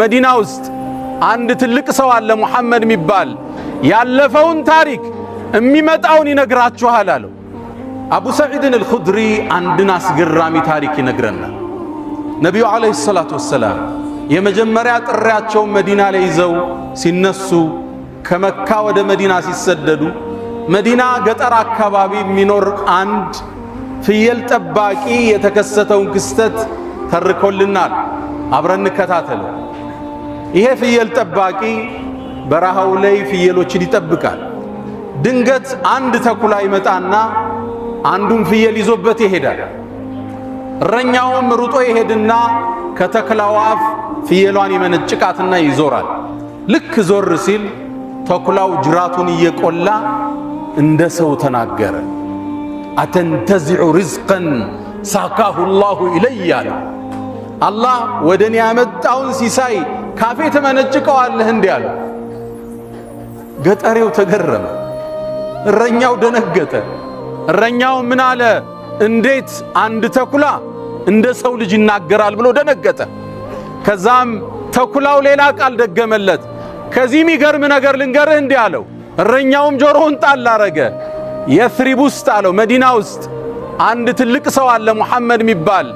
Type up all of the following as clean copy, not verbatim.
መዲና ውስጥ አንድ ትልቅ ሰው አለ ሙሐመድ የሚባል፣ ያለፈውን ታሪክ የሚመጣውን ይነግራችኋል አለው። አቡ ሰዒድን አልኹድሪ አንድን አስገራሚ ታሪክ ይነግረናል። ነቢዩ ዓለይሂ ሰላቱ ወሰላም የመጀመሪያ ጥሪያቸውን መዲና ላይ ይዘው ሲነሱ፣ ከመካ ወደ መዲና ሲሰደዱ፣ መዲና ገጠር አካባቢ የሚኖር አንድ ፍየል ጠባቂ የተከሰተውን ክስተት ተርኮልናል። አብረን እንከታተለው። ይሄ ፍየል ጠባቂ በረሃው ላይ ፍየሎችን ይጠብቃል። ድንገት አንድ ተኩላ ይመጣና አንዱን ፍየል ይዞበት ይሄዳል። እረኛውም ሩጦ ይሄድና ከተኩላው አፍ ፍየሏን ይመነጭቃትና ይዞራል። ልክ ዞር ሲል ተኩላው ጅራቱን እየቆላ እንደ ሰው ተናገረ። أتنتزع رزقا ساقه الله إلي አለ። አላህ ወደ እኔ ያመጣውን ሲሳይ ካፌ ትመነጭቀዋለህ እንዲህ አለ። ገጠሬው ተገረመ፣ እረኛው ደነገጠ። እረኛው ምን አለ? እንዴት አንድ ተኩላ እንደ ሰው ልጅ ይናገራል ብሎ ደነገጠ። ከዛም ተኩላው ሌላ ቃል ደገመለት። ከዚህ የሚገርም ነገር ልንገርህ እንዲህ አለው። እረኛውም ጆሮውን ጣል አረገ። የስሪብ ውስጥ አለው፣ መዲና ውስጥ አንድ ትልቅ ሰው አለ ሙሐመድ የሚባል፣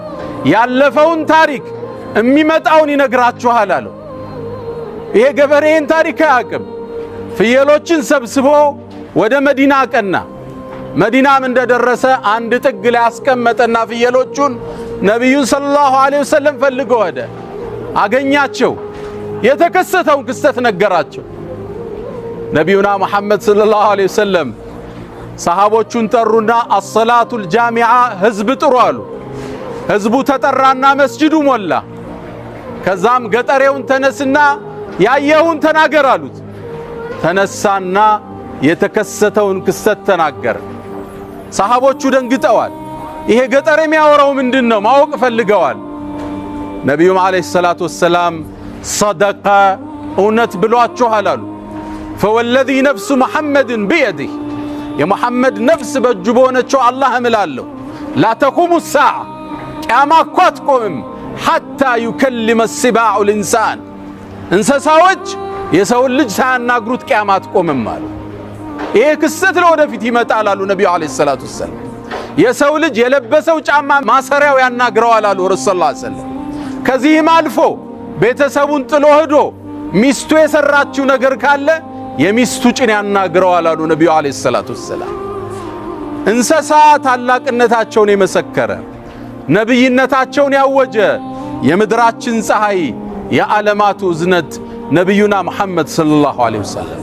ያለፈውን ታሪክ የሚመጣውን ይነግራችኋል አለው። ይሄ ገበሬን ታሪክ አያውቅም። ፍየሎችን ሰብስቦ ወደ መዲና ቀና። መዲናም እንደደረሰ አንድ ጥግ ላይ አስቀመጠና ፍየሎቹን ነቢዩን ሰለላሁ ዐለይሂ ወሰለም ፈልጎ ወደ አገኛቸው። የተከሰተውን ክስተት ነገራቸው። ነቢዩና ሙሐመድ ሰለላሁ ዐለይሂ ወሰለም ሰሃቦቹን ጠሩና አሰላቱል ጃሚዓ ህዝብ ጥሩ አሉ። ህዝቡ ተጠራና መስጂዱ ሞላ። ከዛም ገጠሬውን ተነስና ያየውን ተናገር አሉት። ተነሳና የተከሰተውን ክስተት ተናገረ። ሰሃቦቹ ደንግጠዋል። ይሄ ገጠር የሚያወራው ምንድን ነው ማወቅ ፈልገዋል። ነቢዩም ዓለይሂ ሰላቱ ወሰላም ሰደቀ፣ እውነት ብሏችኋል አሉ። فوالذي نفس محمد بيده፣ የሙሐመድ ነፍስ በእጁ በሆነችው አላህ እምላለሁ፣ لا تقوم الساعة፣ ቅያማ እኮ አትቆምም፣ حتى يكلم السباع الإنسان፣ እንስሳዎች የሰውን ልጅ ሳያናግሩት ቅያማ አትቆምም አሉ። ይሄ ክስተት ለወደፊት ይመጣል አሉ ነቢዩ ዓለይሂ ሰላቱ ወሰላም። የሰው ልጅ የለበሰው ጫማ ማሰሪያው ያናግረዋል አሉ ረሱል ሰለላሁ ዐለይሂ ወሰለም። ከዚህም አልፎ ቤተሰቡን ጥሎ ሄዶ ሚስቱ የሰራችው ነገር ካለ የሚስቱ ጭን ያናግረዋል አሉ ነቢዩ ዓለይሂ ሰላቱ ወሰላም። እንስሳ ታላቅነታቸውን የመሰከረ፣ ነቢይነታቸውን ያወጀ የምድራችን ፀሐይ፣ የዓለማቱ እዝነት ነቢዩና ሙሐመድ ሰለላሁ ዐለይሂ ወሰለም።